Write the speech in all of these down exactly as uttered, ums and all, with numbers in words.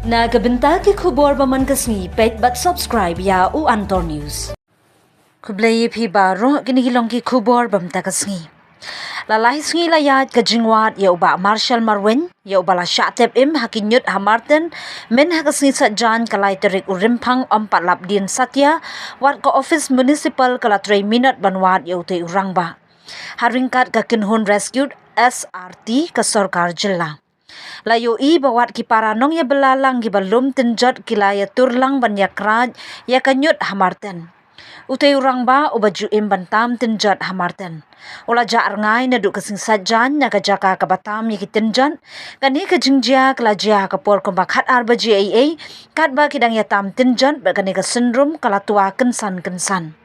Na ka bynta ki khubor ba man ka sngi, peit bad subscribe ïa u Antor News. Khublei ïa phi baroh, kine ki long ki khubor ba mynta ka sngi. La lai sngi la ïaid ka jingwad ïa u Bah Marshal Marwein, ïa uba la shah tep im ha ki ñiut ha Marten, myn ha ka sngi Saitjaiñ ka lai tarik u Rymphang ym pat lap dien satia, wat ka office municipal ka la trei minot ban wad ïa utei u rangbah. Ha ryngkat ka kynhun rescue S R T ka sorkar jylla. La ïohi ba wat ki para nongïabylla lang kiba lum tynjot ki la ïatur lang ban ïakraid ïa ka ñiut ha Marten. Utei u rangbah uba ju im ban tam tynjot ha Marten, u la jah rngai naduh ka sngi Saitjaiñ na ka jaka kaba tam ïa ki tynjot. Kane ka jingjia ka la jia ha ka por kumba khatar baje eiei, katba ki dang ïatam tynjot bad kane ka syndrom ka la twa kynsan kynsan.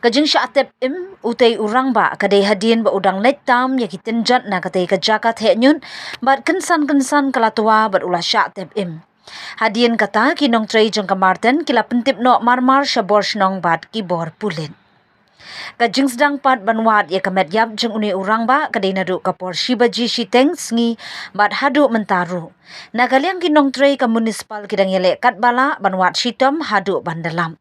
Ka jingshah tep im utei u rangbah ka dei hadien ba u dang leit tam ïa ki tynjot na katei ka jaka theh ñiut, bad kynsan kynsan ka la twa bad u la shah tep im. Hadien kata ki nongtrei jong ka Marten ki la pyntip noh marmar sha bor shnong bad ki bor pulit. Ka jingsdang pat ban wad ïa ka met ïap jong une u rangbah ka dei naduh ka por shi baje shiteng sngi bad haduh mynta ruh. Na ka liang ki nongtrei ka municipal ki dang ïaleh katba lah ban wad shitom haduh ban da lap.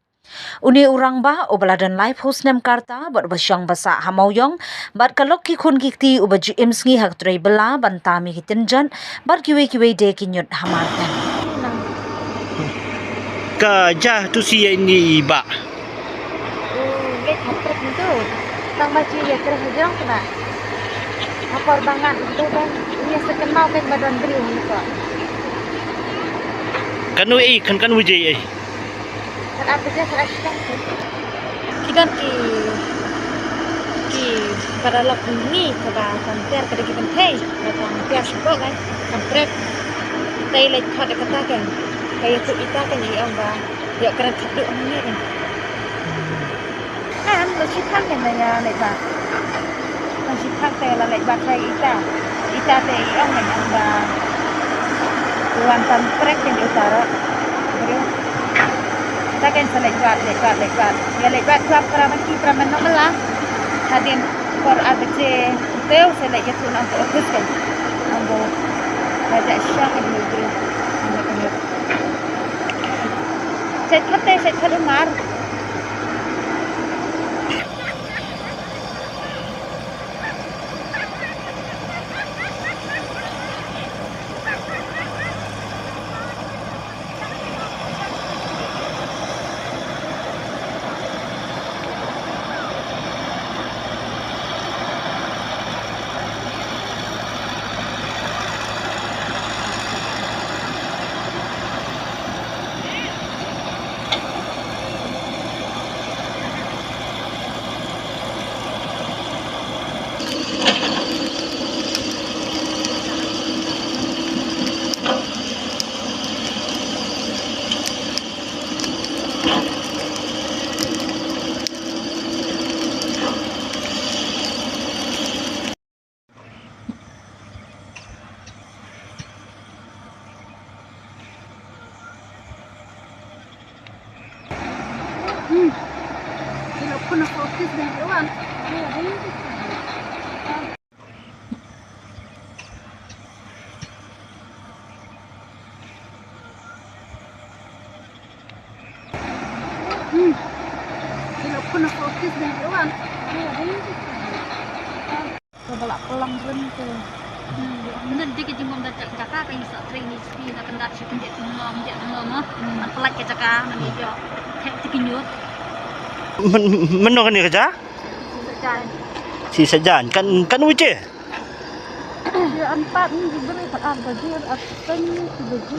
Une u rangbah uba la don laiphew snem ka rta bad uba shong ba sah ha Mawïong, bad ka lok ki khun ki kti uba ju im sngi ha ka trei bylla ban tam ïa ki tynjot bad kiwei kiwei de ki ñiut ha Marten. Ka jia tu shi ïa ini i bah. U leit ha trek ntu. Tang ba shi ïa trek ha jrong kena. Ha por ba ngan ntu kan. Ïa sa kynmaw kan ba don briew ntu. Kano ei, kan, kan wujei ei. Kan ap je, kan ap je. Ki don ki, ki para lok ni kaba kan tiar ka dei ki kynthei, ba kan tiar shuh kan, kan trek. Tei leit khot ïa kata kan. Ka ïathuh ita kan, i ong ba ïoh kren khadduh hangne kan. Kan la shipang kan la ïa leit ba. La shipang te la leit ba khlei ita. Ita te i ong kan ong ba wan tam trek kan uta ruh. Briew. Ta kan sa leit wad, leit wad, leit wad. Ïa leit wad kwah para man ki para man nong mela. Hadien por ar baje teu sa leit ïathuh na ka office kan. Ambo. Raja sha kan briew. Ambo kan. Sait khat te, sait khat Umar. Mynta dei ka jingbam da jaka ka ïa sa trei ni spi na kynda shi pynjah tyngnga pynjah tyngnga ma. An pynlait ka jaka na ni jo. Hek ti ki ñiut. Myn-, mynno kane ka jaka? Shi Saitjaiñ. Shi Saitjaiñ. Kan, kan wije? Ïa an pat ni bri pat ar baje ar pynjah baje.